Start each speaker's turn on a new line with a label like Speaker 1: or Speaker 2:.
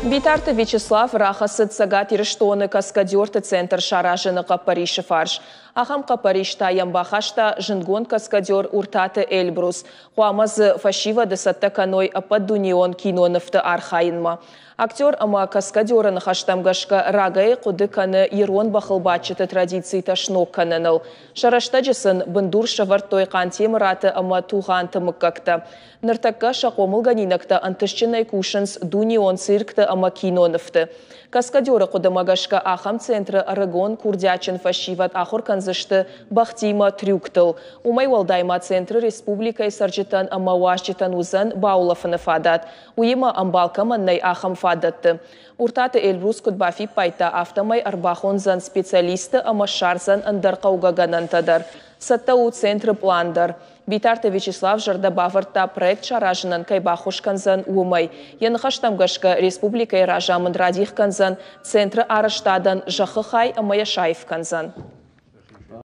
Speaker 1: Битарты Вячеслав рахӕцыд Цӕгат Ирыстоны каскадерты центр саразыны хъӕппӕрисы фарс. Ахӕм хъӕппӕрис та йӕм бахаста зындгонд каскадер Уртаты Эльбрус. Хъуамӕ дзы фӕсивӕды цӕттӕ кӕной ӕппӕтдунеон кинонывты архайынмӕ. Актер ӕмӕ каскадеры ныхӕстӕм гӕсгӕ рагӕй хъуыды кӕны ирон бӕхылбадджыты традицитӕ сног кӕныныл. Сӕ рӕстӕджы сын бындур сӕвӕрдтой Хъантемыраты ӕмӕ Тугъанты мыггӕгтӕ. Ныртӕккӕ сӕ хъомылгӕнинӕгтӕ ӕнтыстджынӕй кусынц дунеон циркты ӕмӕ кинонывты. Каскадеры хъуыдымӕ гӕсгӕ ахӕм центры ӕрыгон курдиатджын фӕсивӕд ахуыр кӕндзысты бӕхтимӕ трюктыл. Уымӕй уӕлдай ма центры республикӕйы цӕрджытӕн ӕмӕ уазджытӕн уыдзӕн баулӕфыны фадат. Уыимӕ ӕмбал кӕмӕн нӕй, ахӕм фадӕтты. Уртаты Эльбрус куыд бафиппайдта, афтӕмӕй ӕрбахондзӕн специалистты ӕмӕ ссардзӕн ӕндӕр хъӕугӕ гӕнӕнтӕ дӕр. Цӕттӕ у центры пълан дӕр. Битарты Вячеслав зӕрдӕ бавӕрдта, проект саразынӕн кӕй баххуыс кӕндзӕн, уымӕй. Йӕ ныхӕстӕм гӕсгӕ, республикӕйы разамынд радих кӕндзӕн центры арӕзтадӕн зӕххы хай ӕмӕ йӕ саив кӕндзӕн.